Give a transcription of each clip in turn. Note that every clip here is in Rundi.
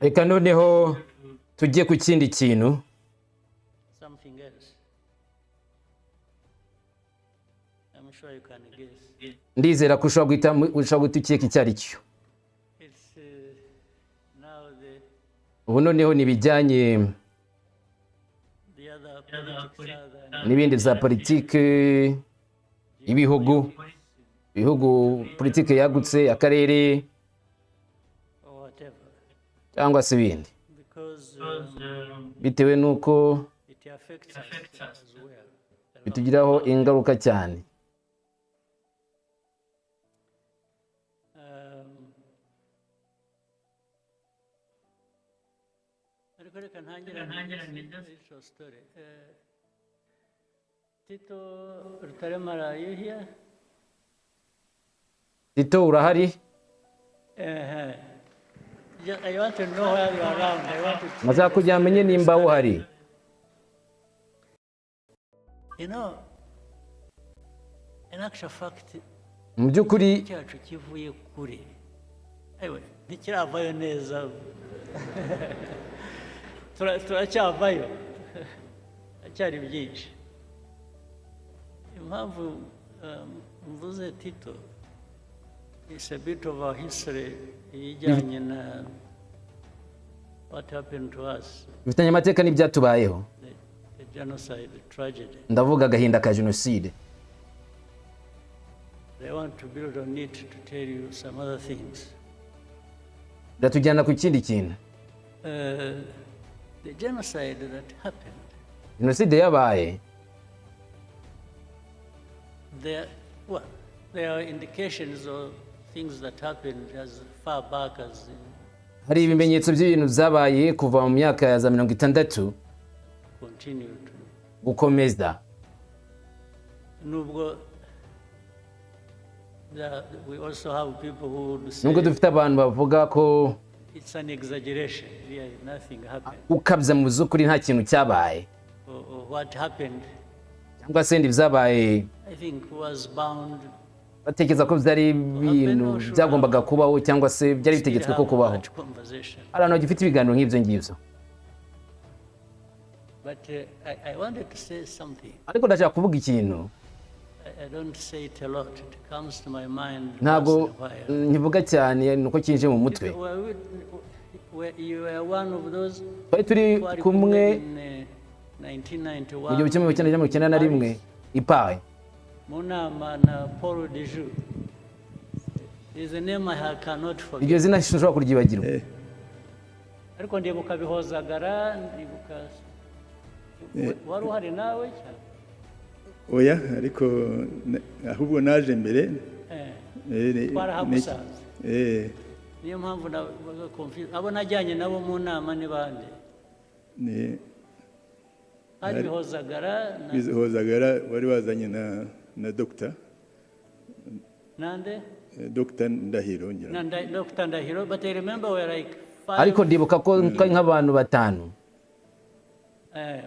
Reka noneho tujye ku kindi kintu. Something else. I'm sure you can guess. Ndizera ko ushobora guhita ukeka icyo ari cyo. It's now the, Ubu noneho ni ibijyanye the other politics other than n'ibindi bya politiki y'ibihugu, ibihugu, politiki yagutse, akarere or whatever. cyangwa se ibindi. Because Bitewe n'uko it affects us as well. bitugiraho ingaruka cyane. Ariko reka ntangire little story. Tito Rutaremara, are you here? Tito, urahari? I want to know where you are around. I want to Ndashaka kugira ngo menye nimba uhari. In actual fact, Mu by'ukuri, cyacu kivuye kure. Ewe, ntikiravayo neza. Turacyavayo. Hacyari byinshi. Impamvu mvuze Tito, it's a bit of our history ijyanye na what happened to us, bifitanye amateka n'ibyatubayeho. the genocide, the tragedy. Ndavuga agahinda ka jenoside. I want to build on it to tell you some other things. Biratujyana ku kindi kintu. The genocide that happened, Jenoside yabaye, there, well, there are indications of things that happened as far back as in hari ibimenyetso by'ibintu byabaye kuva mu myaka ya za 60 continued. gukomeza. Nubwo we also have people who would say Nubwo dufite abantu bavuga ko it's an exaggeration, really nothing happened. gukabya, mu by'ukuri nta kintu cyabaye. Or what happened, Cyangwa se ibyabaye, I think, was bound batekereza ko byari ibintu byagombaga kubaho cyangwa se byari bitegetswe ko still have kubaho. that conversation. Hari abantu bagifite ibiganiro nk'ibyo ngibyo. But I wanted to say something. Ariko ndashaka kuvuga ikintu. I don't say it a lot. It comes to my mind Ntabwo once in a while. nkivuga cyane, ni uko kinje mu mutwe. You were one of those Twari turi twari kumwe in 1991 mu 1991 i Paris, mu nama na Paul Dijoud. Is a name I cannot forget. Iryo zina sinshobora kuryibagirwa. Ariko ndibuka Bihozagara, ndibuka, wari uhari nawe cyane? Oya, ariko ahubwo naje mbere. Twarahamusanze. Niyo mpamvu nabaga confused. Abo najyanye nabo mu nama ni bande? Ni Hari Bihozagara na Bihozagara wari wazanye na dogita nande? Dogita Ndahiro, ngira Na ngo. Dr. Ndahiro, but I remember we were like five. Ariko ndibuka ko twari nk'abantu batanu.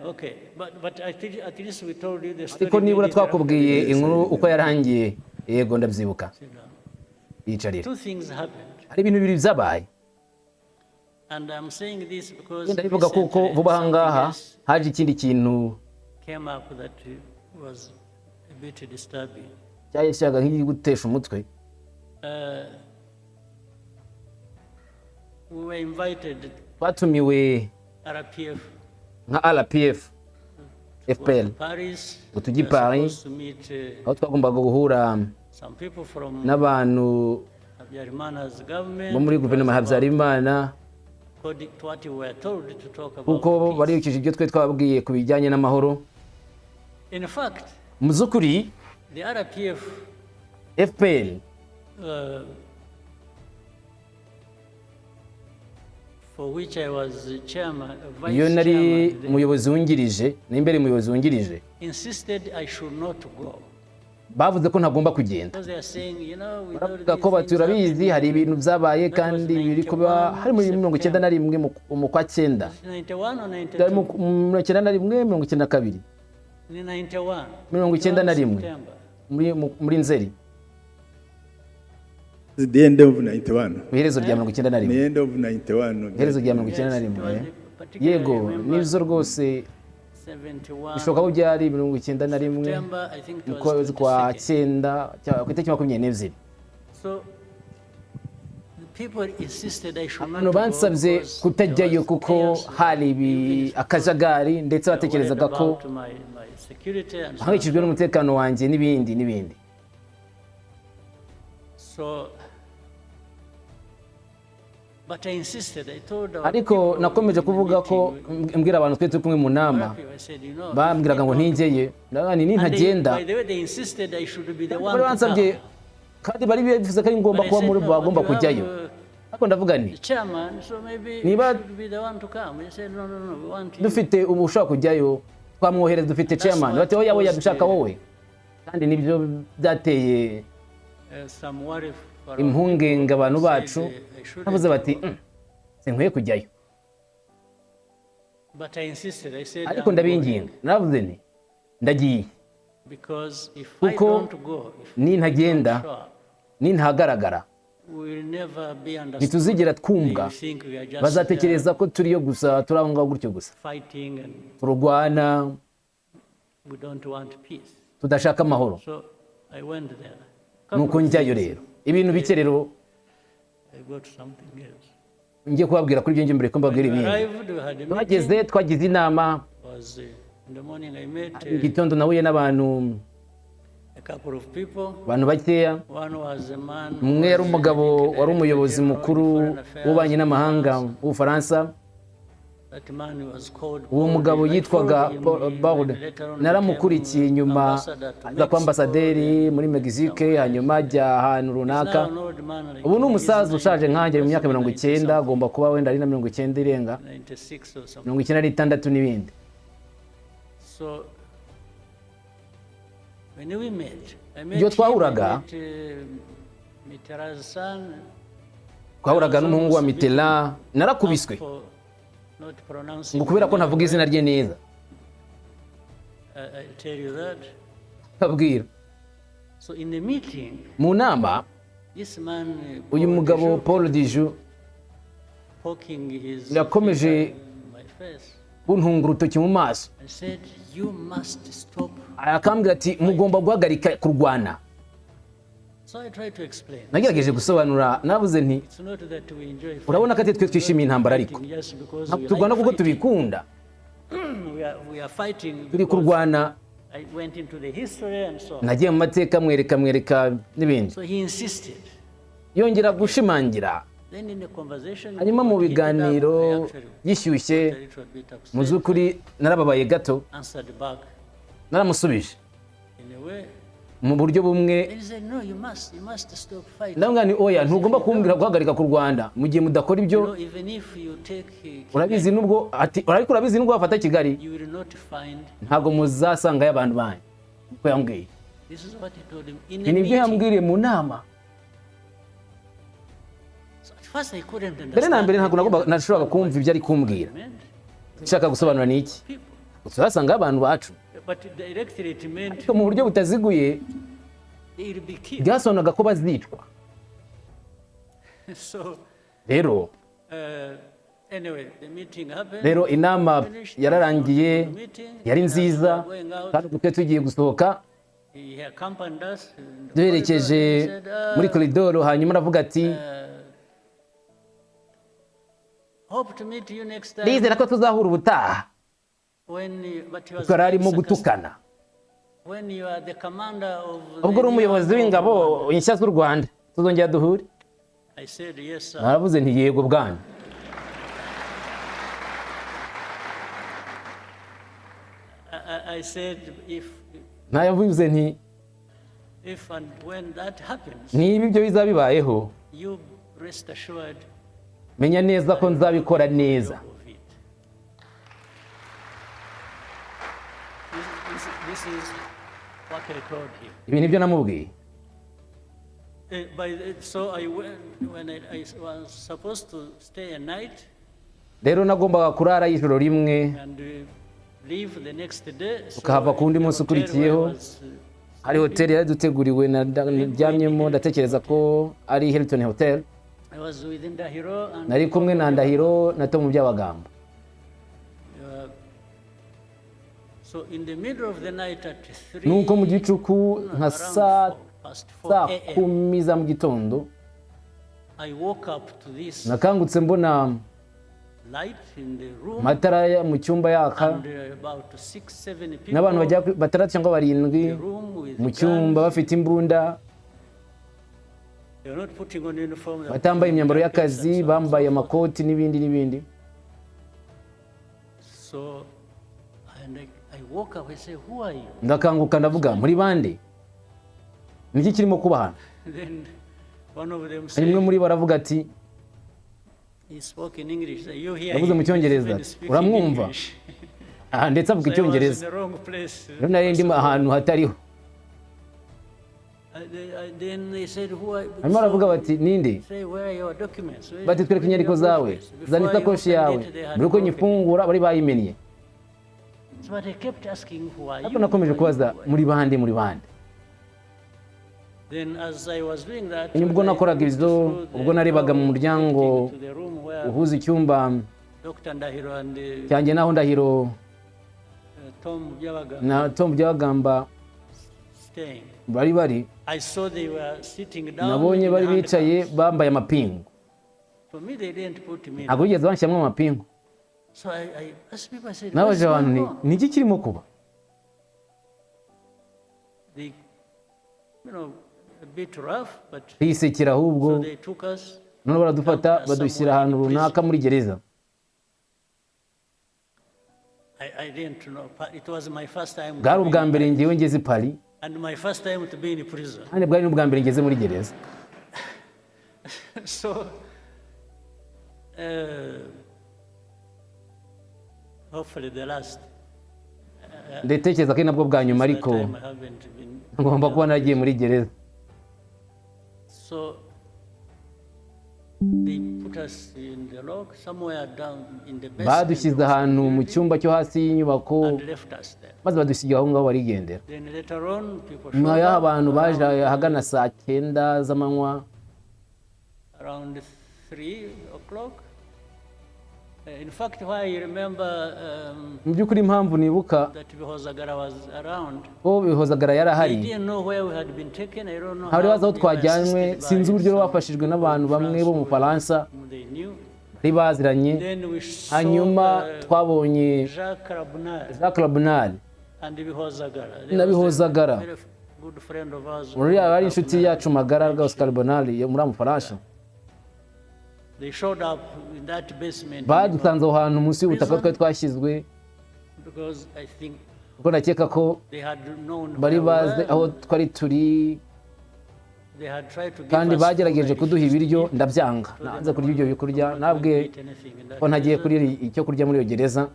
Okay, but I think at least we told you the story Ariko nibura immediately twakubwiye Yes, inkuru uko yarangiye. Yego, ndabyibuka. after. Sit down. Yicarira. Two things happened, Hari ibintu bibiri byabaye. and I'm saying this because Ndabivuga kuko recently vuba aha ngaha something else haje ikindi kintu came up that was a bit disturbing. cyahise nk'igutesha umutwe. We were invited, Twatumiwe RPF, nka RPF to go FPR to Paris. ngo tujye i We were Paris, supposed to meet aho twagombaga guhura some people from n'abantu Habyarimana's government. bo muri guverinoma ya Habyarimana, According to what we were told, to talk about kuko peace. baribukije ibyo twe twababwiye ku bijyanye n'amahoro. In fact, Mu by'ukuri, the RPF FPR for which I was the chairman, vice iyo nari chairman, then, umuyobozi wungirije, n'imbere umuyobozi wungirije, insisted I should not go. bavuze ko ntagomba kugenda. Because they are saying, with all Baravuga these ko bati things urabizi, happening, hari ibintu byabaye kandi biri kuba hari muri 91 mu kwa cyenda. 91 or Byari mu 92? 91, 92. Ni 91. 91. September. Muri Nzeri. The end of 91. Ku iherezo rya 91. The end of 91. Iherezo rya 91. Yes, it was particularly Yego, remember nibyo rwose. 71 Bishoboka ko byari 91 September, I think it mu was kwezi kwa 22nd. cyenda cyangwa ku itariki 22. So the people insisted I should Abantu not go bansabye because kutajyayo there was kuko chaos. hari Even akajagari, ndetse they were worried batekerezaga ko about my security and so on. bahangayikishijwe n'umutekano wanjye n'ibindi n'ibindi. So, but I insisted. I told our Ariko people nakomeje in the kuvuga ko meeting, mbwira abantu twe turi kumwe mu nama, I said, you know, bambwiraga ngo ntinjyeye, ndavuga nti And they, nintagenda. by the way, they insisted I should be the one Bari to bansabye come. kandi bari bifuza ko ari ngombwa But I kuba said, muri no, bagomba but you have, kujyayo, ariko ndavuga nti the chairman, so maybe Niba you should be the one to come. He said, no, no, no, we want you. dufite ubu ushobora kujyayo twamwohereza, dufite That's chairman. what Bati oya oya, caused, dushaka wowe. Kandi nibyo byateye Some worry for our impungenge people. abantu Said, bacu. I shouldn't Bavuze bati go. Sinkwiye kujyayo." But I insisted. I said, Ariko "I'm ndabinginga, going." naravuze nti ndagiye. Because if I Kuko don't go, if I nintagenda, don't show up, nintahagaragara, we will never be understood. ntituzigera They twumva. will think we are just Bazatekereza ko turiyo gusa, turi aho ngaho gutyo gusa, fighting and turwana, we don't want peace. tudashaka amahoro. So I went there. Nuko njyayo rero, ibintu bike rero I got something else. ngiye kubabwira kuri ibyo ngibyo mbere ko mbabwira We ibindi. arrived, we had a meeting. Tuhageze twagize inama. Was in the morning I met Mu gitondo nahuye n'abantu, a couple of people. abantu bakeya. One was a man who Umwe yari was, umugabo I think, wari Director umuyobozi General in mukuru Foreign Affairs w'ububanyi in n'amahanga France. w'Ubufaransa. That man was called Uwo Paul. mugabo I yitwaga followed him. Paul He Baud. later on Naramukurikiye, became nyuma ambassador to aza kuba Mexico ambasaderi and muri Mexique, hanyuma ajya ahantu He's runaka. now an old man, like Ubu ni in his umusaza ushaje nkanjye, mu myaka 90 90, agomba kuba wenda ari na 90 irenga, 96 or something. 96 n'ibindi. So when we met, I met Iyo him, I twahuraga, met, Mitterrand's son, twahuraga n'umuhungu wa Mitterrand, narakubiswe for not pronouncing ngo kubera ko the name ntavuga izina rye neza. I tell you that. Abwira So in the meeting, mu nama, this man, uyu Paul mugabo Dijoud, Paul Dijoud poking his yakomeje finger in my face kuntunga urutoki mu maso, and said, "You must stop." akambwira ati mugomba guhagarika kurwana. So I tried to explain. Nagerageje gusobanura, navuze nti It's not that we enjoy urabona ko fighting. atari twe twishimiye intambara, ariko Fighting just because ntabwo we turwana like kuko fighting. tubikunda. We are fighting Turi because kurwana. I went into the history and so on. Nagiye mu mateka, mwereka mwereka n'ibindi. So he insisted. Yongera gushimangira. Then in the conversation, Hanyuma mu it heated up. I biganiro actually gishyushye, got a little bit upset, mu by'ukuri narababaye gato, answered back naramusubije in a way. mu buryo bumwe. Then he said, "No, you must stop fighting." Ndavuga nti oya, ntugomba kumbwira guhagarika kurwana mu gihe mudakora ibyo. You know, even if you take Urabizi Kigali, nubwo ati ariko urabizi nubwo wafata Kigali, you will not find. ntabwo muzasangayo abantu banyu, niko yambwiye. This is what he told him in Ibi a nibyo meeting. yambwiriye mu nama. So at first I couldn't Mbere na understand. mbere ntabwo nashoboraga kumva ibyo ari kumbwira. Meant Nshaka gusobanura ni iki? people. Turasangayo abantu bacu. But directly it meant Ariko mu buryo butaziguye they will be killed. byasobanuraga ko bazicwa. So Rero anyway, the meeting happened. rero inama Finished. yararangiye, The meeting, yari nziza, going out, kandi ubwo twari tugiye gusohoka, he accompanied us in the duherekeje corridor and he said, muri koridoro, hanyuma aravuga ati "Hope to meet you next time." ndizera ko tuzahura ubutaha. When you, but he was Kuko yari arimo being sarcastic. gutukana. When you are the commander of the Ubwo uri umuyobozi new w'ingabo inshya z'u Rwanda, tuzongera duhure. I said, "Yes, sir." Naravuze nti yego bwana. I said, if, Ntayavuze nti if and when that happens, niba ibyo bizaba bibayeho, you rest assured menya neza ko nzabikora neza. of it. This is what I told him. Ibi nibyo namubwiye. So I went, when I was supposed to stay a night Rero nagombaga kurara ijoro rimwe, and leave the next day. So tukahava ku wundi the munsi hotel where I ukurikiyeho. was, Hari hoteli yari duteguriwe naryamyemo, ndatekereza ko ari Hilton Hotel. I was with Ndahiro and Nari kumwe na Ndahiro na Tom Byabagamba. So in the middle of the night at 3, Nuko mu gicuku nka around saa 4, past 4 saa a.m., 10 za mu gitondo, I woke up to this nakangutse mbona light in the room amatara mu cyumba yaka and about six, seven people n'abantu bagera kuri batandatu cyangwa barindwi in the room with mu cyumba guns. bafite imbunda, They were not putting on uniform, they were batambaye putting imyambaro jackets y'akazi, and so on and bambaye so forth. amakoti n'ibindi n'ibindi. So, and I woke up, I say, "Who are you?" Ndakanguka ndavuga, "Muri bande? Niki kirimo kuba hano?" Then one of them Hanyuma said, umwe muri bo aravuga ati, he spoke in English. Say, "You hear yavuze him, mu Cyongereza, even speaking "Uramwumva?" English. Aha, ndetse avuga So I was in Icyongereza. the wrong place. Rero nari ndimo ahantu hatariho. Then they said, "Who are Hanyuma baravuga bati, "Ninde?" Say, "Where are your documents? Where Bati, "Twereke inyandiko your zawe, briefcase?" zana Before I isakoshi opened yawe." it, they had Mbere uko broken it. nyifungura bari bayimennye. So, but I kept asking, "Who are Ariko you? nakomeje Who are you? kubaza, Who are you?" "Muri bande? Muri bande?" Then as I was doing that, Hanyuma ubwo I nakoraga looked ibyo, through the ubwo narebaga mu door muryango connecting to the room where uhuza icyumba Dr. Ndahiro and cyanjye naho Ndahiro Tom Byabagamba na Tom Byabagamba staying. bari, I saw they were sitting down nabonye in bari bicaye handcuffs. bambaye amapingu. For me, they didn't put me in. Ntabwo bigeze banshyiramo amapingu. So I asked people, I said, "What's Nabaje abantu going nti, on?" "Ni iki kirimo kuba?" They, a bit rough, but Bisekera ahubwo. so they took us. Noneho baradufata badushyira ahantu runaka muri gereza. I didn't know. It was my first time Bwari to be ubwa in mbere Paris. ngewe ngeze i Paris, And my first time to be in prison. kandi bwari n'ubwa mbere ngeze muri gereza. So, hopefully the last. Ndatekereza ko ari nabwo bwa nyuma, That ariko time I haven't been. ngomba kuba naragiye muri gereza. So they put us in the lock somewhere down in the basement Badushyize of some ahantu mu building cyumba cyo hasi y'inyubako, and left us there. maze badusiga aho ngaho barigendera. Then later on, people Nyuma showed y'aho up abantu baje ahagana saa 9 z'amanywa, around 3 o'clock. In fact, why I remember Mu by'ukuri impamvu nibuka that Bihozagara was around, ko Bihozagara yari ahari, they didn't know where we had been taken. I don't know ntibari how bazi aho they were twajyanywe. assisted by Sinzi uburyo some bafashijwe n'abantu people in bamwe bo mu France Faransa whom they knew. bari baziranye. Then we saw Hanyuma twabonye Jacques Rabunal Jacques Labunal and Bihozagara. There na was a Bihozagara. very good friend of ours, Uriya yari inshuti Rabunal. yacu magara rwose, Carbonal yo muri Mufaransa. They showed up in that basement Badusanze aho hantu munsi y'ubutaka twari twashyizwe, because I think kuko ndakeka ko they had known bari where we bazi were. aho twari turi. They had tried to give Kandi us food, bagerageje I kuduha refused to ibiryo, eat. ndabyanga, nanze kurya ibyo kurya. Nabwe ko ntagiye kurya icyo kurya muri iyo gereza.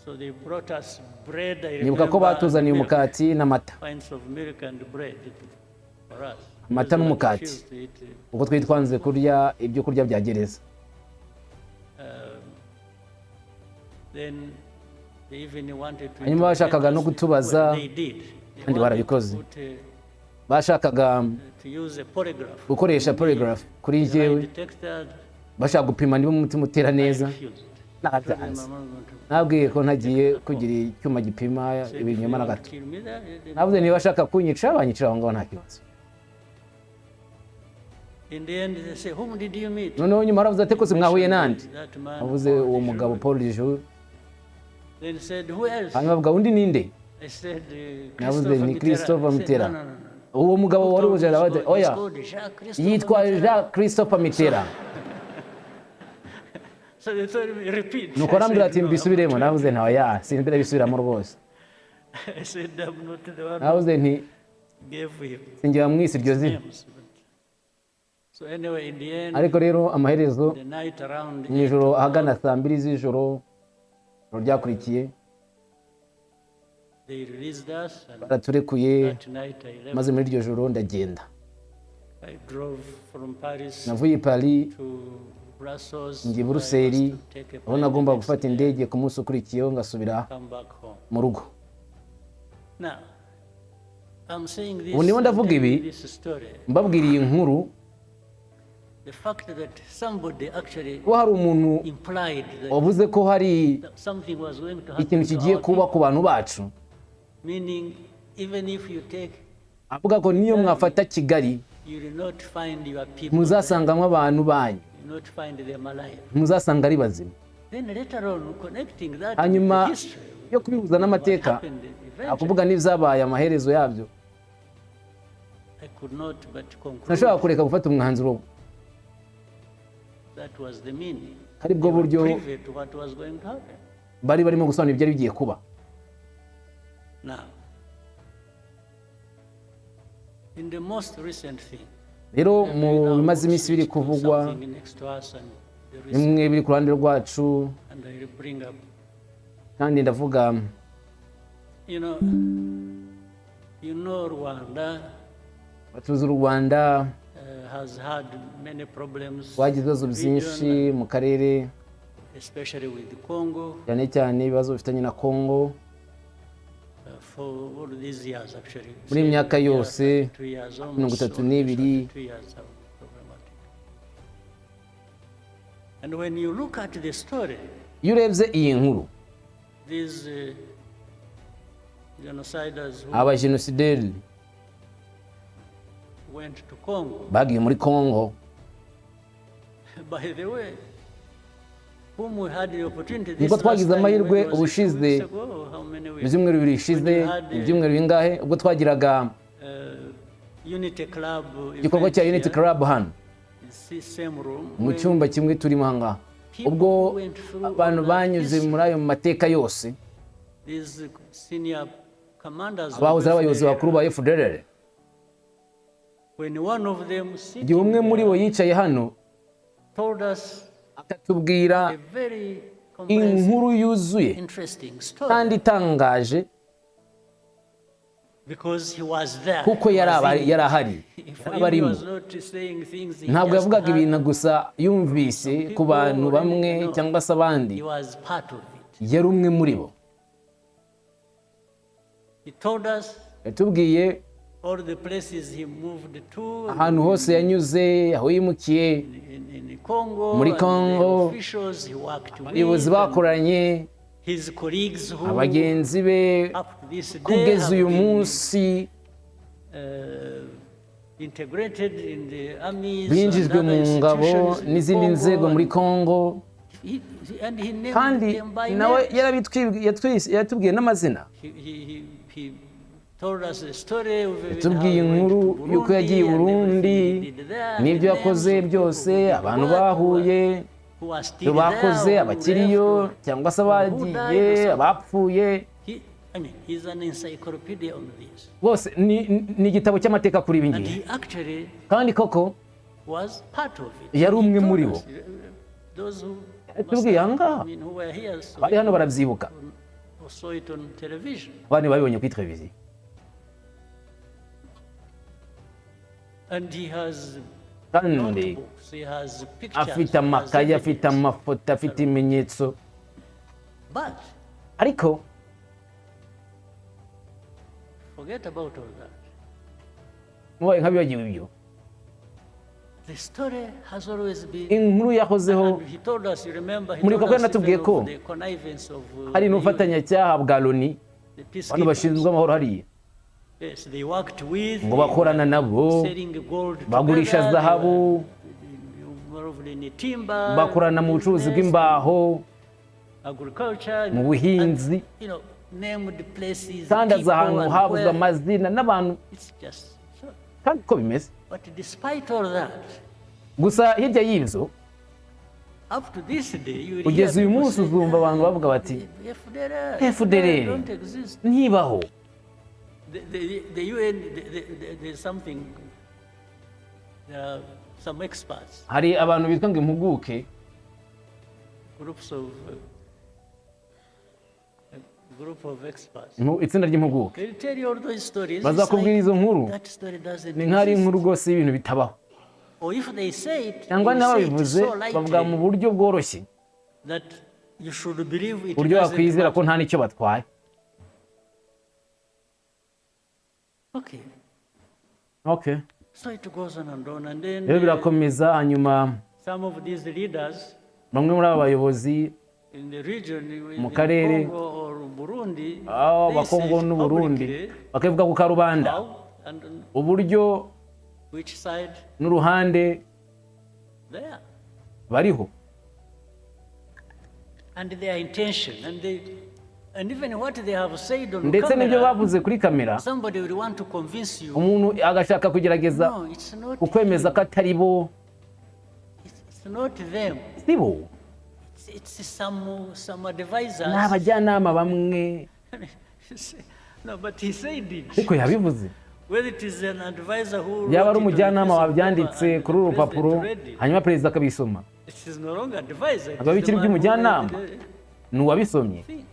So they brought us bread, I Nibuka ko remember, batuzaniye and milk, umukati n'amata, pints of milk and bread for us. amata Because we n'umukati, refused to eat, kuko twari twanze kurya ibyo kurya bya gereza. Then they even wanted to Hanyuma bashakaga no interrogate us. kutubaza, Well, they did. They kandi wanted barabikoze. to put, Bashakaga to use a polygraph. gukoresha polygraph kuri The lie njyewe, detector, bashaka gupima niba umutima utera I neza. refused. Nabyanze. Told them I'm not going to Nabwiye ko ntagiye kugira icyuma gipima Said, if ibinyoma you na want gato. to kill me there, then- Navuze niba ashaka kunyica banyicira aho ngaho, nta kibazo. In the end, they say, "Whom did you meet?" Noneho nyuma haravuze ati, "Kose mwahuye nande?" That man, Avuze Paul uwo Dijoud. mugabo Paul Dijoud. Then said, "Who else?" Hanyuma bavuga, "Undi ninde?" I said, Navuze "Christopher ni Mitterrand." Christopher He said, Mitterrand. "No, no, no, no. Uwo mugabo wari uje arabaza, He's "Oya, called Jacques Christopher yitwa Mitterrand." Jacques Christopher Mitterrand." So they told me, "Repeat." Nuko I arambwira said, ati, "No, I'm "Mbisubiremo." not." Navuze ntawe ya simbira bisubiramo rwose. I said, "I'm not the one who Navuze nti gave him sinjye wamwise iryo zina. names." But so anyway, in the end, Ariko rero amaherezo, the night around mu ijoro ahagana saa 2 z'ijoro, ijoro ryakurikiye, they released us, and baraturekuye, that night I left. maze muri iryo joro ndagenda. I drove from Paris Navuye i Paris to Brussels. njya i where I was Buruseli, to take a aho plane nagomba the next gufata day indege ku munsi ukurikiyeho ngasubira come back home. mu rugo. Now, I'm saying this, Ubu ndimo ndavuga I'm telling ibi, this story. Mbabwira iyi nkuru, The fact that somebody actually ko hari umuntu implied that wavuze ko hari something was going to happen ikintu to kigiye our kuba people. ku bantu bacu, Meaning, even if you take, avuga ko niyo mwafata Kigali, you will not find your people muzasangamo abantu banyu, there. You will not find them alive. Muzasanga ari bazima. Then later on, connecting that Hanyuma with the history, yo kubihuza n'amateka, what happened eventually, akuvuga n'ibyabaye amaherezo yabyo, I could not but conclude sinashobora kureka gufata umwanzuro that was the meaning. ari bwo They were buryo privy to what was going to happen. Bari barimo gusobanura ibyari bigiye kuba. Now, in the most recent thing, Rero mu bimaze iminsi biri kuvugwa, something next to us and the recent, bimwe biri ku ruhande rwacu, and I will bring up, kandi ndavuga, Rwanda batuzi u Rwanda has had many problems, rwagize ibibazo in the region, byinshi mu karere, especially with Congo, cyane cyane ibibazo bifitanye na Congo for all these years actually. Muri iyi myaka yose, 2 years almost, 32. 2 years have been problematic. And when you look at the story, Iyo urebye iyi nkuru, these genociders who abajenosideri went to Congo, bagiye muri Congo, by the way, whom we had the opportunity this Nibwo twagize last time, amahirwe when was it, 2 ubushize, weeks ago, how many mu weeks? byumweru 2 bishize, ibyumweru bingahe, ubwo twagiraga Unity Club igikorwa cya event Unity here, Club hano in the same room, mu when cyumba kimwe turimo aha ngaha, ubwo abantu banyuze muri ayo mateka yose, these senior commanders of abahoze ari abayobozi FDLR, bakuru ba FDLR, when one of them sitting igihe umwe muri bo there yicaye hano told us akatubwira a very comprehensive, inkuru yuzuye interesting story kandi itangaje, because he was there. Kuko He yari was in. yari ahari, For yari him, he abarimo. was not saying things he Ntabwo just yavugaga heard. ibintu gusa yumvise ku bantu bamwe cyangwa se abandi. He was part of it. Yari umwe muri bo. He told us Yatubwiye all the places he moved to ahantu hose yanyuze, aho yimukiye in Congo, muri and the Congo, officials he worked with, abayobozi and bakoranye, his colleagues who abagenzi be up to this day kugeza have uyu been, munsi integrated in the armies binjijwe and mu other ngabo institutions in n'izindi Congo, nzego muri Congo. And he named Kandi them by nawe names. yatubwiye n'amazina. He told us the story of even Yatubwiye how he went inkuru to y'uko yagiye i Burundi and Burundi everything he did there, n'ibyo the yakoze names of people byose, who did abantu what, bahuye, who are still ibyo bakoze, there, who abakiriyo left, cyangwa se who died or abagiye, something. abapfuye I mean, he's an encyclopedia on this. Bose ni igitabo cy'amateka kuri ibi And ngibi. he actually Kandi koko was part of it. yari He umwe told muri bo. us, those who Yatubwiye aha ngaha. I mean, who were here saw Abari it hano barabyibuka. or saw it on television. Abandi babibonye kuri televiziyo. And he has Kandi notebooks, he has pictures, afite he has amakaye, afite evidence. amafoto, afite ibimenyetso. But Ariko forget about all that. mubaye nk'abibagiwe ibyo, The story has always been. Inkuru yahozeho. And he told us, you remember, he Muribuka told ko us yanatubwiye even ko of the connivance of hari the n'ubufatanyacyaha bwa Loni, UN, the bano peacekeepers. bashinzwe amahoro hariya, Yes, they worked with, ngo bakorana nabo, selling gold bagurisha together, zahabu, they were involved in timber, bakorana mu bucuruzi business, bw'imbaho, agriculture, mu buhinzi. and, named places, Kandi azi people ahantu and havuzwe where. amazina n'abantu. It's just so. Kandi uko bimeze. But despite all that, Gusa hirya y'ibyo, up to this day, you will kugeza hear uyu people munsi say, uzumva abantu bavuga bati FDLR, FDLR don't exist. ntibaho. The UN, there's something, there are some experts, Hari abantu bitwa ngo impuguke, groups of, a group of experts. Itsinda ry'impuguke, They'll tell you all those stories. It's bazakubwira like, izo nkuru, that story doesn't ni nk'aho ari exist. inkuru rwose y'ibintu bitabaho. Or if they say it, Cyangwa they nabo say it babivuze so bavuga mu lightly buryo bworoshye, that you should believe it uburyo doesn't wakwizera ko matter. nta n'icyo batwaye. Okay. Okay. So it goes on and on, and then Rero birakomeza, hanyuma some of these leaders bamwe muri aba bayobozi in the region, in mu karere, Congo or Burundi, aho they abakongo said n'Uburundi, publicly bakabivuga ku karubanda how and on uburyo which side n'uruhande they are, bariho and their intention, and even what they have said on ndetse n'ibyo camera, bavuze kuri kamera, somebody will want to convince you. Umuntu agashaka kugerageza No, it's not kukwemeza him. Ko atari bo. It's not them. Si bo. It's some advisors. Ni abajyanama bamwe. No, but he said it. Ariko yabivuze. Whether it is an advisor who Yaba ari wrote it on a umujyanama piece of wabyanditse paper and kuri uru the president rupapuro, read it, hanyuma perezida akabisoma, it is no longer advisor. It ntabwo is the bikiri man who iby'umujyanama, read the ni uwabisomye. Thing.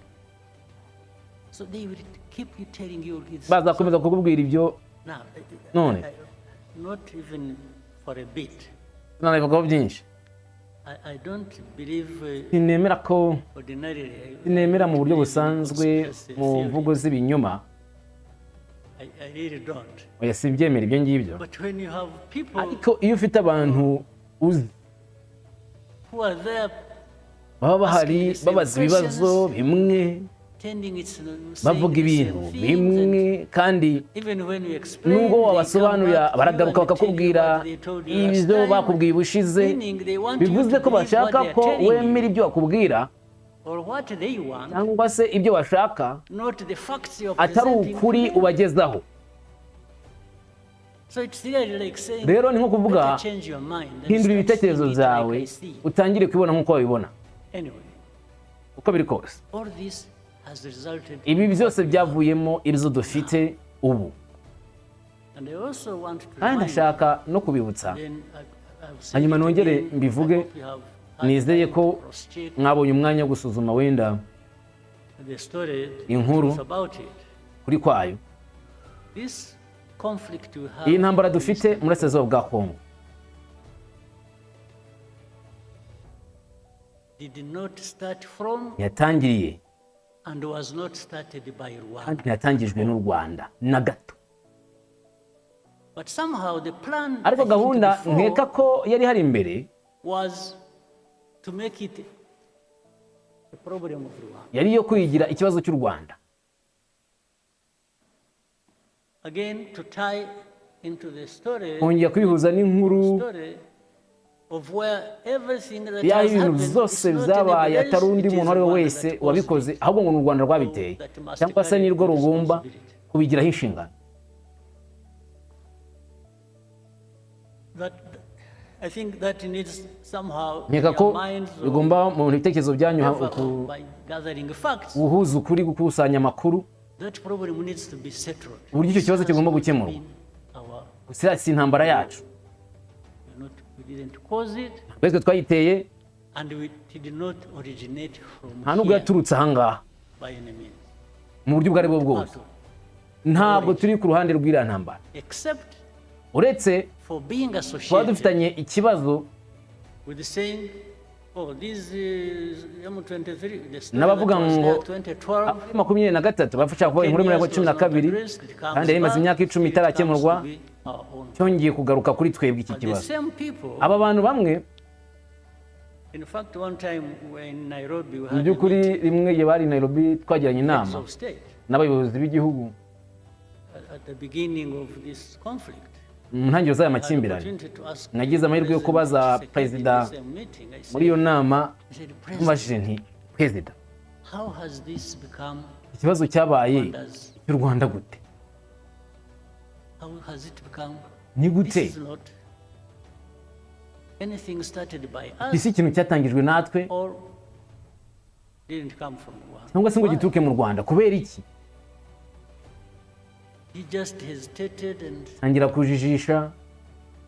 So they will keep you telling you this. Bazakomeza kukubwira ibyo. Now, None. Not even for a bit. Sinabivugaho byinshi. I don't believe Sinemera ko ordinarily. Sinemera mu buryo busanzwe mu mvugo z'ibinyoma. I really don't. Oya, simbyemera ibyo ngibyo. But when you have people Ariko iyo ufite abantu uzi who are there baba bahari babaza ibibazo bimwe, bavuga ibintu bimwe, kandi nubwo wabasobanurira baragaruka bakakubwira ibyo bakubwiye ubushize, bivuze ko bashaka ko wemera ibyo bakubwira cyangwa se ibyo bashaka, atari ukuri ubagezaho. Rero ni nko kuvuga: hindura ibitekerezo byawe, utangire kubibona nk'uko babibona. Uko biri kose, ibi byose byavuyemo ibyo dufite ubu. Kandi ndashaka no kubibutsa, hanyuma nongere mbivuge, nizeye ko mwabonye umwanya wo gusuzuma wenda inkuru kuri kwayo. Iyi ntambara dufite mu burasirazuba bwa Kongo ntiyatangiriye kandi ntiyatangijwe n'u Rwanda na gato. Ariko gahunda nkeka ko yari hari imbere to make it a problem of Rwanda. Yari iyo kwigira ikibazo cy'u Rwanda. Again, to tie into the story, Kongera kubihuza n'inkuru story of where everything that y'aho has ibintu happened byose is not byabaye anybody else, atari undi it is muntu uwo ari we Rwanda wese that caused wabikoze, it. Ahubwo ngo ni u Rwanda rwabiteye, cyangwa se nirwo rugomba kubigiraho inshingano. That, I think that needs somehow Nkeka ko your minds or bigomba mu bitekerezo byanyu whatever, by gathering facts, guhuza ukuri, gukusanya amakuru, that problem needs to be settled. uburyo icyo kibazo It has kigomba not gukemurwa. been our- Gusa si intambara yacu. We didn't cause it, Twese twayiteye, and we did not originate from nta nubwo here yaturutse ahangaha by any means. mu buryo ubwo ari bwo bwose. At all. Ntabwo turi ku ruhande rw'iriya ntambara, Except uretse for being kuba associated dufitanye ikibazo with saying, oh, this is M23, the story n'abavuga that was ngo there 2012, 23 bashaka kuvuga inkuru muri 12, kandi yari imaze imyaka 10 itarakemurwa. Cyongeye kugaruka kuri twebwe iki But the kibazo. Same people, Aba bantu bamwe, in fact, one time we were in Nairobi, we mu had a by'ukuri, meeting, rimwe igihe bari i Nairobi twagiranye heads inama of state, n'abayobozi b'igihugu at the beginning of this conflict. Mu ntangiriro z'aya I had the makimbirane, opportunity to ask nagize amahirwe yo President kubaza Tshisekedi in perezida the same meeting. I muri iyo said, nama, I said, "President, mubajije nti: perezida, how has this become ikibazo cyabaye Rwanda's, cy'u Rwanda gute? How has it become? Ni This gute? is not anything started by us Isi ikintu cyatangijwe natwe or didn't come from Rwanda." cyangwa se ngo Why? gituruke mu Rwanda, kubera iki? He just hesitated and Ntangira kujijisha.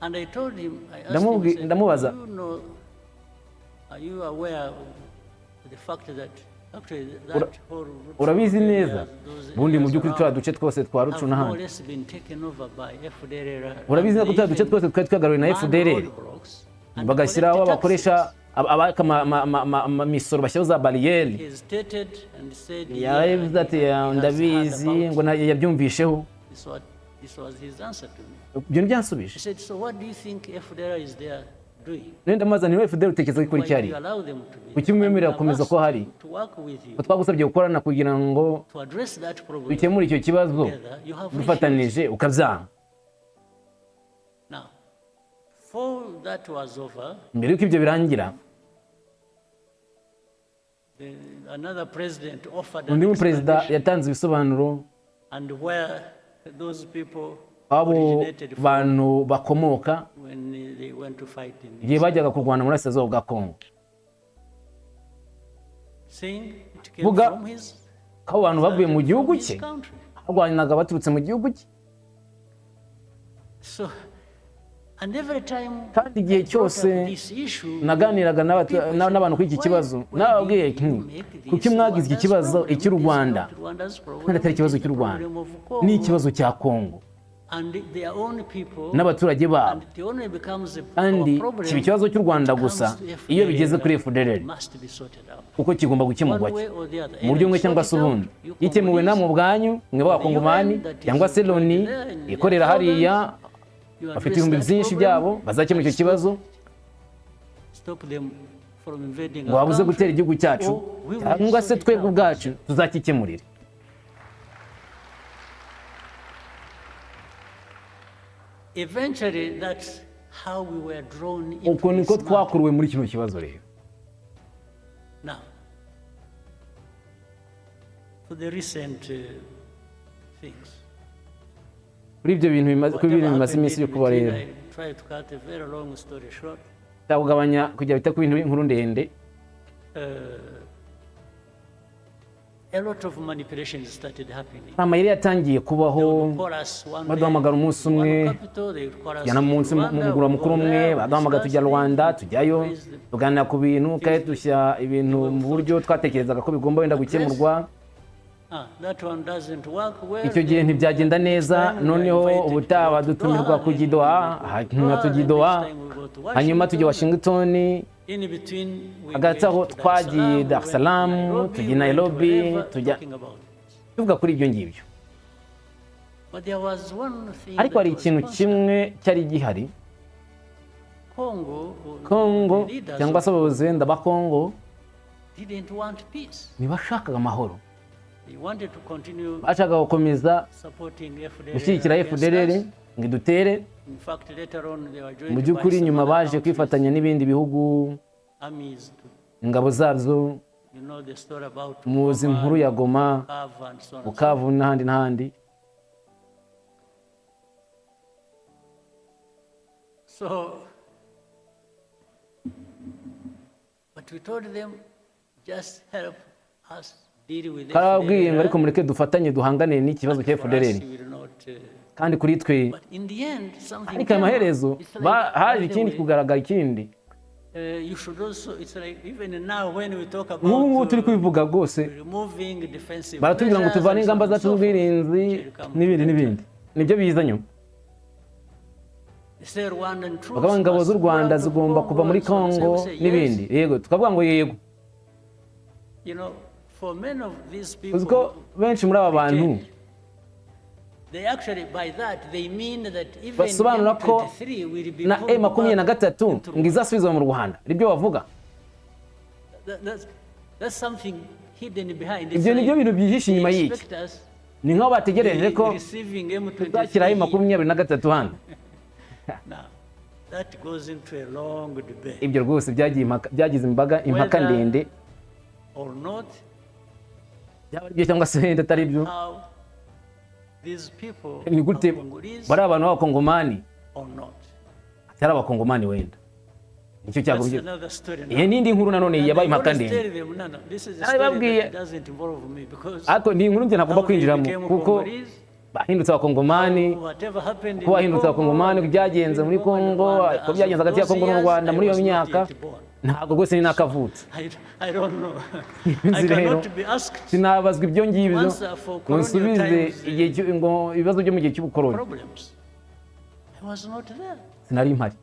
And I told him, I asked him, I said, Ndamubaza. "Do you know, are you aware of the fact that actually that whole Rutshuru Urabizi neza, areas, those ubundi mu areas by'ukuri turiya around duce twose twa Rucu have more or n'ahandi, less been taken over by FDLR urabizi and neza ko turiya they duce even twose twari twagaruwe na man FDLR, roadblocks and bagashyiraho collect abakoresha taxes." abaka imisoro, bashyiraho za bariyeri. He hesitated and said, yeah, Yarabivuze ati: he has heard ndabizi about ngo yabyumvisheho. This what This was his answer to me. Ibyo ntibyansubije. He said, "So what do you think FDLR is there doing? Rero ndamubaza niba FDLR utekereza ko ikora Why icyo do ari you allow them to be Kuki there? mwemerera And we gukomeza have ko hari asked to work with you ko twagusabye gukorana kugira ngo to address that problem dukemure icyo kibazo together. You have refused." dufatanije, ukabyanga. Now, before that was over, Mbere y'uko ibyo birangira, another president offered an undi muperezida explanation yatanze ibisobanuro and where those people abo originated from bantu bakomoka when they went to fight in igihe bajyaga kurwana muri Burasirazuba bwa Kongo, saying it came Vuga from his, ko abo bantu bavuye mu gihugu from his cye, country. barwanaga baturutse mu gihugu cye. So, and every time Kandi igihe I brought up cyose this issue, naganiraga people n'abantu kuri iki said, kibazo, "Why nababwiye did you nti make this kuki mwagize iki Rwanda's kibazo problem? icy'u It is Rwanda not Rwanda's problem, kandi atari it ikibazo is the cy'u Rwanda, problem of Congo ni ikibazo cya Kongo and their own people, n'abaturage babo, and it only becomes a kandi our problem kiba ikibazo cy'u Rwanda when it gusa comes to iyo bigeze kuri FDLR FDLR, must be sorted out. kuko kigomba gukemurwa One way or the other. mu buryo bumwe cyangwa se ubundi, gikemuwe namwe ubwanyu mwe b'Abakongomani cyangwa se Loni ikorera hariya, You bafite address ibihumbi that byinshi problem byabo, bazakemura icyo and kibazo stop them from invading ngo our babuze country, gutera igihugu cyacu, or we will cyangwa se sort it twebwe out. ubwacu tuzakikemurira. Eventually, that's how we were drawn into Uko niko this matter. twakuruwe muri kino kibazo rero. Now, for the recent things. Kuri ibyo bintu bimaze kuri ibintu Whatever bimaze happened iminsi in biri kuba between, rero, I try to cut a very long story short. cyakugabanya kugira bita ku bintu inkuru ndende. A lot of manipulations started happening. Amayeri yatangiye kubaho. They would call us one day Baduhamagara umunsi in umwe, one capital, they would call us tujyana munsi to mu Rwanda, mugura we mukuru go umwe, there, we baduhamagara discuss tujya Rwanda, things, tujyayo raise the tuganira ku bintu kandi dushyira ibintu mu buryo twatekerezaga ko bigomba wenda gukemurwa. Ah, that one doesn't work well. Icyo gihe ntibyagenda neza. Noneho ubutaha badutumirwa kujya i Doha, hanyuma tujya i Doha, hanyuma tujya Washington. In between, we Hagati aho went to twagiye Dar Dar es es Salaam, Salaam, we went to tujya Nairobi, Nairobi, we went to tujya wherever, talking about this. tuvuga kuri ibyo ngibyo. But there was one thing Ariko hari that was ikintu constant. kimwe cyari gihari. Congo, or Kongo the leaders cyangwa of se abayobozi wenda ba Kongo didn't want peace. ntibashakaga amahoro. They wanted to continue Bashakaga gukomeza supporting FDLR gushyigikira against FDLR us. ngo idutere. In fact, later on they were joined Mu by'ukuri by some nyuma other baje countries, kwifatanya n'ibindi bihugu, armies to, ingabo zabyo. you know the story about Muzi Goma, inkuru ya Goma, Bukavu and so on and so Bukavu n'ahandi n'ahandi. So, but we told them, just help us deal with Twarababwiye ngo ariko FDLR. mureke dufatanye duhangane n'ikibazo cya For us, FDLR we will not, kandi kuri twe. But in the end, something Ariko came up. amaherezo It's like, haje by the ikindi way, kugaragara ikindi. You should also, it's like even now when we talk about Nk'ubu ngubu turi kubivuga rwose, removing defensive baratubwira ngo measures tuvane and so ingamba on and zacu so forth, z'ubwirinzi which will come n'ibindi later. n'ibindi, nibyo biza nyuma. They say Rwandan troops Bakavuga ingabo must z'u pull Rwanda out of zigomba Congo kuva muri and so on. So Kongo we say, yes. n'ibindi. Yego, tukavuga ngo yego. You know, for many of these Uzi ko people, benshi muri aba bantu they actually, by that, they mean that even basobanura ko M23 will be na pulled E makumyabiri na back gatatu into ngo izasubizwa mu Rwanda, nibyo bavuga. That's something hidden behind. It's Ibyo nibyo like bintu byihishe they inyuma y'iki. expect us Ni nk'aho bategereje ko receiving M23 tuzashyiraho 23 hano. Now, that goes into a long debate. Ibyo rwose byagiye byagize imbaga impaka Whether ndende, or not, byaba ari byo cyangwa se wenda atari byo. how these people Ni gute are Congolese bari abantu b'Abakongomani or not. atari Abakongomani wenda, nicyo That's cyagombye. another story now. Iyi n'indi nkuru nanone And yabaye I impaka always ndende. tell them, no, no, this is a story Narabibabwiye. that doesn't involve me because Ariko ni inkuru njye ntagomba how they kwinjiramo became kuko Congolese, bahindutse Abakongomani, whatever happened in ko bahindutse Congo, Abakongomani, ko byagenze muri between Congo and Kongo, Rwanda, ko as byagenze of hagati ya those Kongo n'u years, Rwanda I muri iyo was not myaka, yet born. ntabwo rwose ni nakavutse. I don't know. I Nzi rero cannot be asked sinabazwa ibyo ngibyo answer for ngo colonial nsubize times, igihe ngo ibibazo byo mu gihe cy'ubukoloni. problems. I was not there. Sinari mpari.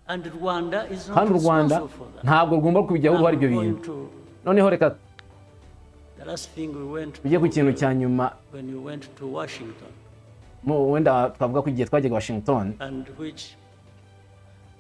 And Rwanda is not Kandi u Rwanda responsible for that. ntabwo rugomba kubijyaho uruhare I'm ibyo going bintu. to Noneho reka the Last thing we went Tujye ku to, kintu cya nyuma. when we went to Washington, Wenda twavuga ko igihe twajyaga Washington, and which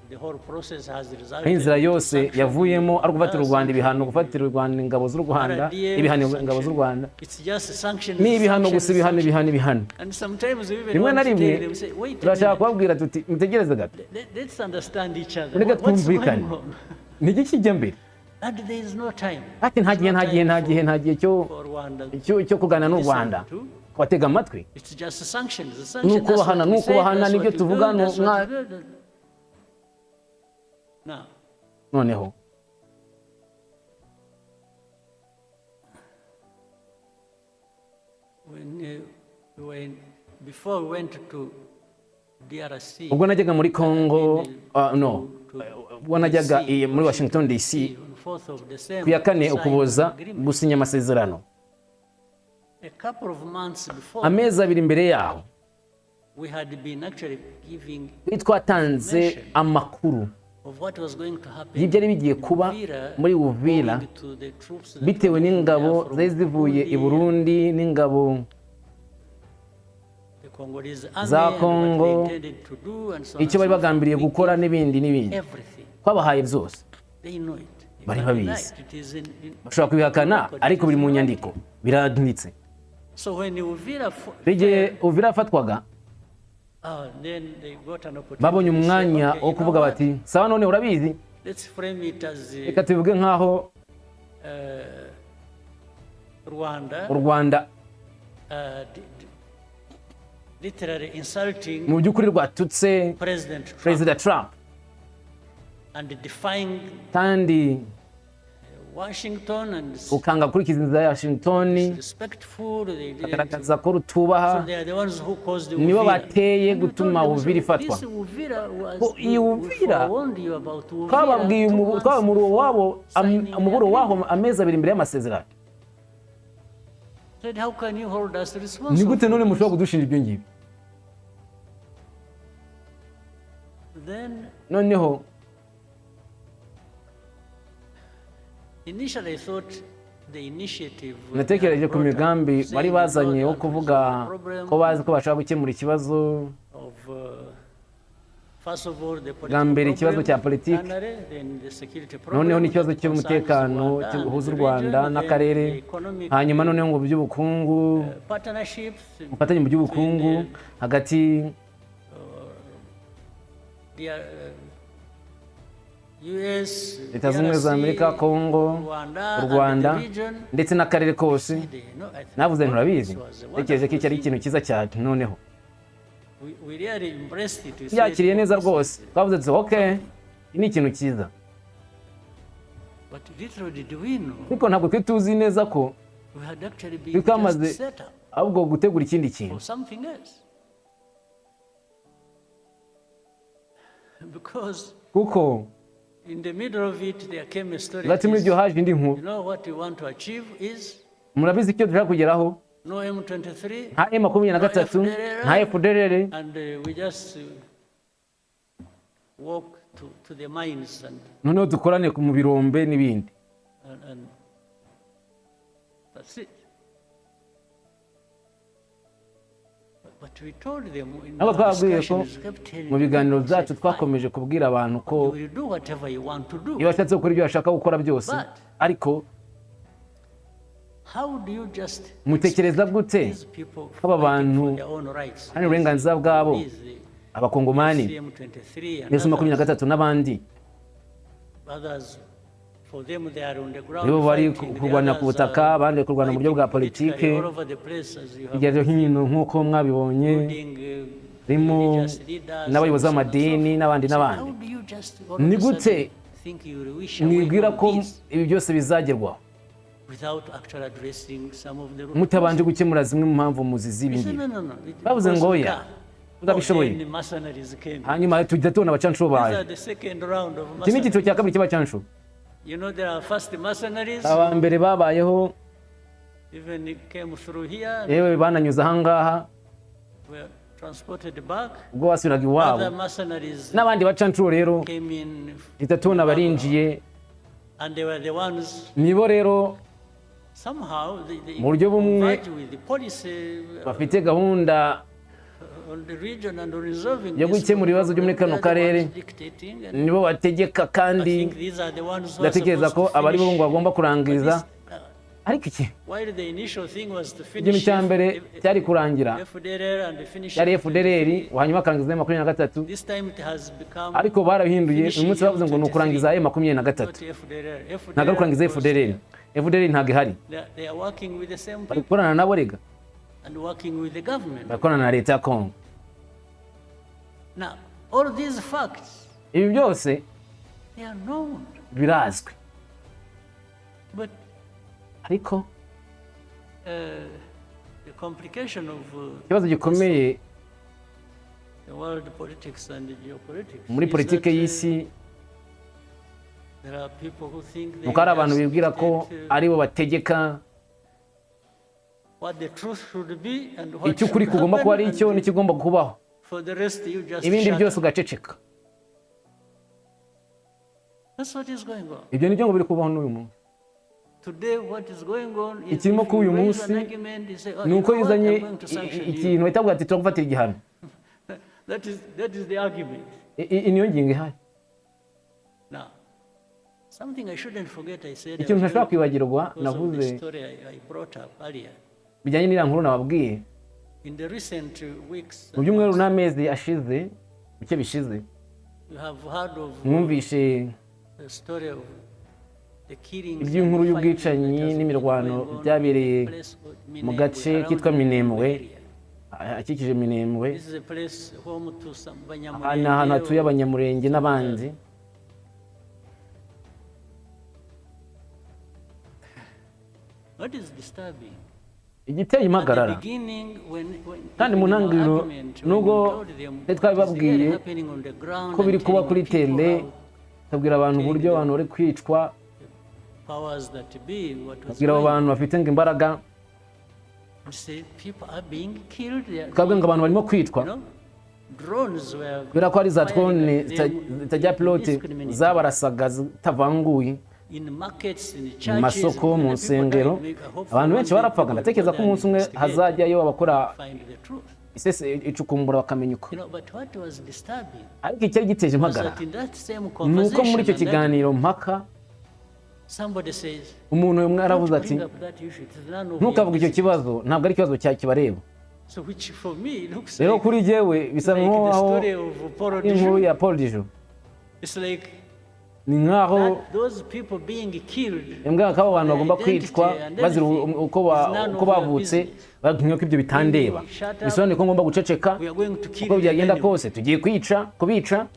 the whole process has resulted aho inzira in yose sanction yavuyemo ari ugufatira u Rwanda ibihano, gufatira u Rwanda ingabo z'u Rwanda RDF ibihano, ingabo z'u Rwanda. It's just sanctions, Ni ibihano gusa, sanctions, ibihano, sanctions. ibihano, ibihano. And sometimes we even Rimwe na want to rimwe tell them, say, wait a turashaka minute, kubabwira tuti: "Mutegereze gato, let's understand each other. reka What's twumvikane, going on?" ni iki kijya mbere?" And there is no time. Ati nta gihe, There's no nta gihe, time nta gihe, nta gihe cyo for Rwanda cyo kuganira n'u listen Rwanda, to. kubatega amatwi. It's just sanctions. Ni Sanctions, that's ukubahana, what ni we say, ukubahana, that's nibyo what you tuvuga, do, ni that's what you do. Now, Noneho when we were in, before we went to DRC, ubwo najyaga muri Congo, no, to ubwo najyaga DC, muri Washington DC on 4th of December, ku ya 4 signed Ukuboza an agreement. gusinya amasezerano. A couple of months before, Amezi 2 mbere yaho, we had been actually giving twari twatanze amakuru of what was going to happen y'ibyari bigiye in kuba Uvira, muri Uvira, owing to the troops that bitewe were n'ingabo there from zari zivuye i Burundi, Burundi n'ingabo the Congolese army, za and what Congo, they intended to do, and so on icyo and bari so forth. bagambiriye We gukora gave n'ibindi n'ibindi. everything. Twabahaye byose. They know it. They Bari can't deny babizi. it. It is in Bashobora kubihakana, record. ariko It biri is mu in nyandiko, biranditse. So when Uvira Igihe fell, Uvira yafatwaga, then they got an opportunity babonye to say, umwanya "Okay, wo you know kuvuga what? bati: 'Sawa, none urabizi, Let's frame it as reka tubivuge nk'aho Rwanda u Rwanda literally insulting mu by'ukuri rwatutse President Trump Perezida Trump and defying kandi Washington and ukanga gukurikiza inzira ya Washington, disrespectful. They didn't." bagaragaza ko rutubaha. So they are the ones who caused the Nibo Uvira. bateye And we gutuma told them, Uvira ifatwa. "This Uvira was, Ko iyi we Uvira, forewarned you about Uvira twababwiye 2 months twabamuro before wabo signing the umuburo waho agreement." amezi 2 mbere y'amasezerano. Said, "How can you hold us Ni responsible gute for none this?" mushobora kudushinja ibyo ngibyo? Then Noneho initially I thought the initiative natekereje ku migambi bari bazanye wo kuvuga ko bazi ko bashaka gukemura ikibazo, bwa mbere ikibazo cya politiki, noneho n'ikibazo cy'umutekano gihuza u Rwanda n'akarere, hanyuma noneho ngo by'ubukungu, ubufatanye mu by'ubukungu hagati Leta Zunze Ubumwe za Amerika, Kongo, u Rwanda ndetse n'akarere kose. Navuze, nturabizi, ntekereje ko iki ari ikintu cyiza cyane. Noneho yakiriye neza rwose, twavuze tuti: "Ok, iki ni ikintu cyiza." Ariko ntabwo twe tuzi neza ko twari twamaze ahubwo gutegura ikindi kintu, kuko hagati muri ibyo haje indi nkuru: "Murabizi, icyo dushaka kugeraho, nta M23, nta FDLR, walk to the mines and, noneho dukorane mu birombe n'ibindi." and that's it. But we told them in Ntabwo our twababwiye ko discussions, kept telling mu biganiro people, byacu said, twakomeje kubwira abantu ko "Fine, you will do whatever you want to do. iyo bashatse gukora ibyo bashaka gukora byose, ariko How do you just mutekereza gute these people ko aba bantu fighting for their own rights, hari uburenganzira bwabo, these, Abakongomani, CM23 and ndetse 23 n'abandi, others, for them they are on the ground nibo bari fighting, the kurwanira ku others butaka, are abandi bari kurwana mu buryo bwa fighting politike politically all over the place, as you have hirya no hino nk'uko mwabibonye, including, harimo religious leaders n'abayobozi and so on and so b'amadini forth. n'abandi So n'abandi. how do you just all Ni of a gute sudden think you will wish away mwibwira all ko this ibi byose bizagerwaho without actually addressing some of the root mutabanje causes? gukemura zimwe mu mpamvu muzi z'ibi We said, ngibi? "No, no, no, Bavuze because ngo we oya, can't." tudabishoboye. Oh, then mercenaries came. Hanyuma tujya tubona abacanshuro These baje. are the second round of Iki ni icyiciro cya mercenaries. kabiri cy'abacanshuro. You know, there are first mercenaries, Aba mbere babayeho, even came through here, yewe bananyuze ahangaha, were transported back. ubwo basubiraga iwabo. Other mercenaries N'abandi bacanshuro rero came in, duhita tubona barinjiye. and they were the ones Nibo rero Somehow they Mu buryo bumwe converge with the policy bafite gahunda on the region and on resolving yo this gukemura ibibazo byo muri problem. kano They are the karere. ones dictating, and Nibo bategeka I kandi think these are the ones who are ndatekereza ko supposed to aba ari bo finish ngo bagomba kurangiza. this, Ariko iki while the initial thing was to ikintu finish cya mbere cyari kurangira FDLR and finish cyari FDLR, hanyuma bakarangiza M23. This time it has become Ariko barabihinduye, uyu munsi bavuze ngo ni ukurangiza M23, not FDLR. ntabwo ari ukurangiza FDLR FDLR. FDLR ntabwo ihari. They are working with the same Bari people gukorana nabo rega, and working with the government. barakorana na leta ya Kongo. Now, all these facts, Ibi byose they are known. birazwi, But ariko the complication of ikibazo gikomeye the world politics and the geopolitics muri is politiki that, y'isi there are people who think they nuko hari abantu just bibwira ko dictate, aribo bategeka what the truth should be and what icyo ukuri should kugomba kuba ari happen, icyo and n'ikigomba kubaho, for the rest you just ibindi shut byose up. ugaceceka. That's what is going on. Ibyo nibyo ngo biri kubaho n'uyu munsi. Today what is going on is Ikirimo if kuba you uyu raise an munsi argument, you say, "Oh, ni you uko know what, izanye I'm going to sanction you." ikintu bahita bavuga ati turagufatira igihano. That is the argument. Niyo ngingo ihari. Now, something I shouldn't forget, I said, Ikintu ntashobora kwibagirwa because of the navuze story I brought up earlier. bijyanye n'iriya nkuru nababwiye, In the recent weeks, mu byumweru n'amezi ashize bike bishize, you have heard of mwumvishe the story of the killings iby'inkuru and the fighting y'ubwicanyi that has been n'imirwano going on byabereye in a place called mu Minembwe, gace around kitwa Minembwe Minembwe, area. akikije Minembwe. This is a place home to some Aha ni ahantu hatuye Banyamulenge. Abanyamurenge n'abandi. What is disturbing? Igiteye At the impagarara beginning, when kandi mu even in our ntangiriro, argument, when nubwo we told them twari twabibabwiye what is really happening on the ground ko biri and kuba telling kuri people tele, how tubwira abantu uburyo abantu bari kwicwa, powers that be, what was tubwira abo going on. bantu bafite ngo imbaraga, We say people are being killed. They are twabwira ngo abantu barimo being, kwicwa you know, drones were kubera ko hari za firing drone at them zitajya pilote indiscriminately. zabarasaga zitavanguye In markets, in mu churches, masoko, many mu people nsengero. died. Maybe- hopefully Abantu one benshi day barapfaga. people will Ndatekereza go ko there and umunsi umwe investigate, hazajyayo abakora find the truth. isese icukumbura bakamenya uko. But what was disturbing Ariko icyari giteje was impagarara that in that same ni uko muri icyo conversation, and that kiganiro mpaka, somebody says, umuntu umwe aravuze "Don't ati bring up that issue. It is none of your ntukavuge icyo business." kibazo, ntabwo ari ikibazo cya kibareba. So which for me looks Rero like, kuri jyewe bisa like the nk'aho story of Paul inkuru Dijoud. ya Paul Dijoud. It's like Ni nk'aho that those people being killed, imbwa ko abo bantu bagomba kwicwa bazira uko bavutse, babwiwe ko ibyo bitandeba, bisobanuye ko ngomba guceceka. we are going to kill Uko them byagenda anyway. kose tugiye kwica kubica.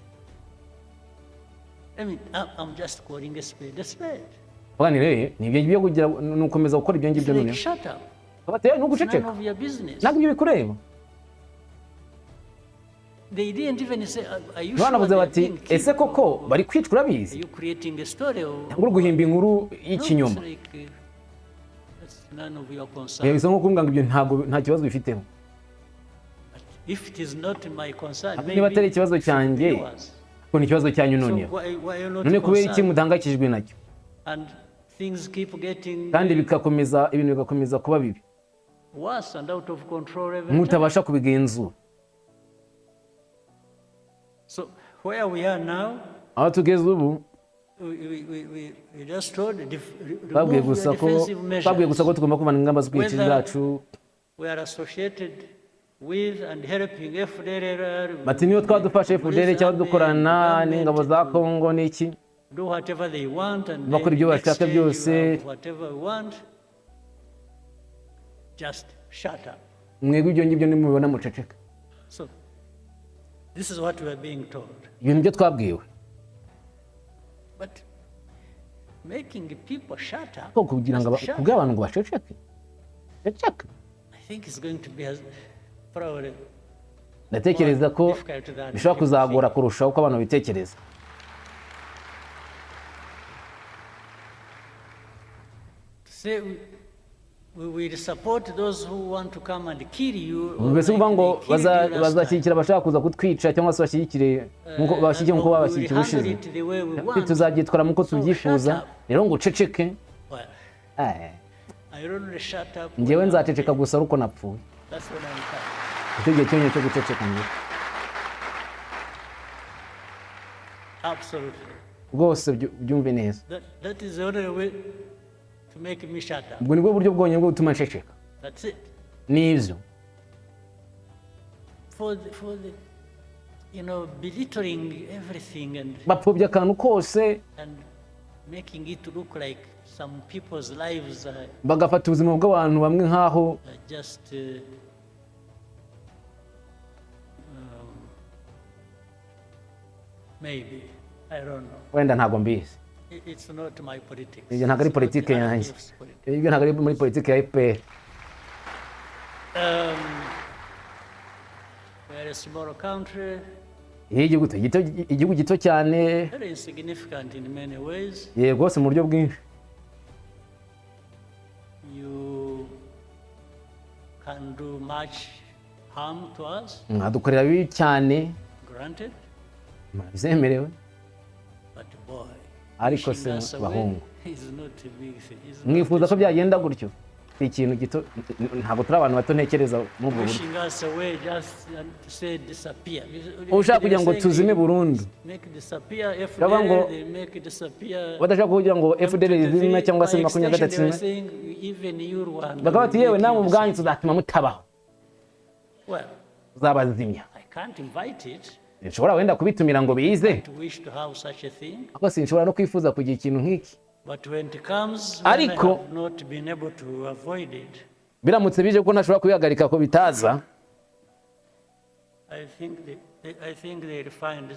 I mean, I'm just calling a spade a spade. Vuga ni rero ni ibyo ngibyo kugira ni ugukomeza gukora ibyo It's ngibyo like, noneho shut up. Bati, "Eh, ni It's none uguceceka, of your business. ntabwo ibyo bikureba." They didn't even say, are you sure Banavuze they are bati being killed? ese koko bari kwicwa, urabizi Are you creating a story? Or, cyangwa uri guhimba inkuru No, it's y'ikinyoma? like, that's none of your concern. Bisa nko kumbwira ngo ibyo ntabwo nta kibazo bifiteho. But if it is not my concern, Niba atari maybe ikibazo it should be cyanjye, yours. ko ni ikibazo cyanyu So noneho. why are you not None kubera iki concerned? mudahangayikishijwe nacyo? And things keep getting Kandi bigakomeza, ibintu bigakomeza kuba bibi, worse and out of control every time. mutabasha kubigenzura. So where we are now, Aho tugeze ubu, we just told babwiye remove gusa your ko defensive measures. babwiye gusa ko tugomba kuvana ingamba z'ubwirinzi Whether zacu. we are associated with and helping FDLR, Bati niyo twaba dufashe FDL cyangwa dukorana government n'ingabo za to Kongo n'iki, do whatever they want and bakora then ibyo bashaka exchange you byose. have whatever we want. Just shut up. Mwebwe ibyo ngibyo nimubibona muceceka. So this is what we are being told. Ibintu nibyo twabwiwe. But making people shut up, Ko kugira ngo just shut kubwira up, abantu ngo baceceke ceceke, I think it's going to be as probably ndatekereza ko more difficult than bishobora people kuzagora think. kurushaho uko abantu babitekereza. To say we will support those who want to come and kill you, or Mbese like kuvuga ngo they killed you last time. bazashyigikira abashaka kuza kutwica cyangwa se bashyigikire nkuko bashyigikire nkuko And we will babashyigikiye handle ubushize, it the way we want. tuzabyitwara nk'uko So tubyifuza. shut up. Rero ngo uceceke. Well, Eh, I only shut up Njyewe when I'm nzaceceka dead. gusa ari uko napfuye. That's when I'm tired. Icyo gihe cyonyine cyo guceceka njye. Absolutely. Rwose byumve neza. That is the only way to make me shut up. Ubwo nibwo buryo bwonyine bwo gutuma nceceka. That's it. Nibyo. For the belittling everything and Bapfobya akantu kose, and making it look like some people's lives are, bagafata ubuzima bw'abantu bamwe nk'aho are just maybe, I don't know. Wenda ntabwo mbizi. It's not my politics. Ibyo ntabwo ari It's not politiki the yanjye. RPF's politics. Ibyo ntabwo ari muri politiki ya FPR. We are a small country, Iyo igihugu gito cyane, very insignificant in many ways. Yego rwose mu buryo bwinshi. You can do much harm to us, Mwadukorera bibi cyane, granted, murabyemerewe. But boy, Ariko wishing se us away bahungu, is not a big thing. It's not mwifuza a ko byagenda gutyo? Si ikintu gito, ntabwo turi abantu bato ntekereza muri ubwo buryo. Wishing us away just and to say disappear. Ushaka kugira ngo tuzime burundu. Make disappear Baravuga ngo FDL, they make disappear. Badashaka kugira ngo FDL izime cyangwa se 23 zime, Even you Rwanda. bakaba bati yewe namwe ubwanyu Well, tuzatuma mutabaho, tuzabazimya. I can't invite it Nshobora wenda kubitumira ngo bize, to wish to have such a thing, ariko sinshobora no kwifuza kugira ikintu nk'iki. But when it comes, when I Ariko have not been able to avoid it, biramutse bije ko ntashobora kubihagarika ko bitaza, I think they'll find.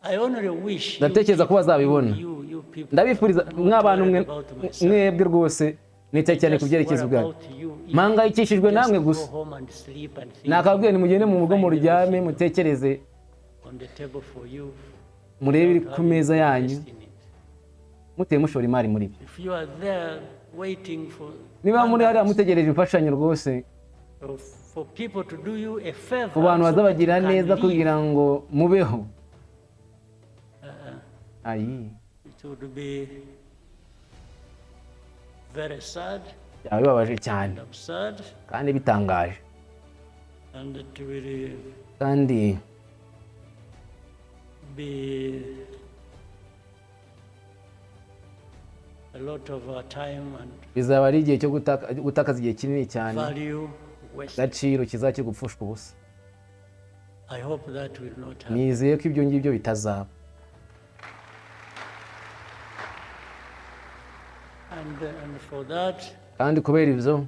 I only wish you Ndatekereza ko bazabibona. You people, Ndabifuriza mw'abantu mwe, mwebwe rwose nitaye cyane ku byerekezo bwanyu, mpangayikishijwe namwe gusa. Nakabwiye nimugende mu rugo muryame, mutekereze, on the table for you murebe ibiri ku meza yanyu, muteye mushora imari muri byo. If you are there waiting for Niba muri hariya mutegereje imfashanyo rwose, or for people to do you a favor ku bantu so that bazabagira you can neza live, kugira ngo mubeho, ayi, it would be very sad byaba bibabaje cyane and absurd, kandi bitangaje, and it will kandi be a lot of our time and bizaba ari igihe cyo gutakaza igihe kinini cyane, value wasted. agaciro kizaba kiri gupfushwa ubusa. I hope that will not happen. Nizeye ko ibyo ngibyo bitazaba. And for that, Kandi kubera ibyo,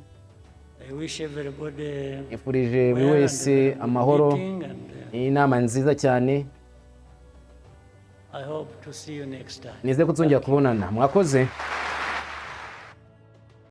I wish everybody nifurije buri well and wese a very good amahoro. meeting, and Iyi nama nziza cyane. I hope to see you next time. Nizeye ko tuzongera kubonana. Mwakoze.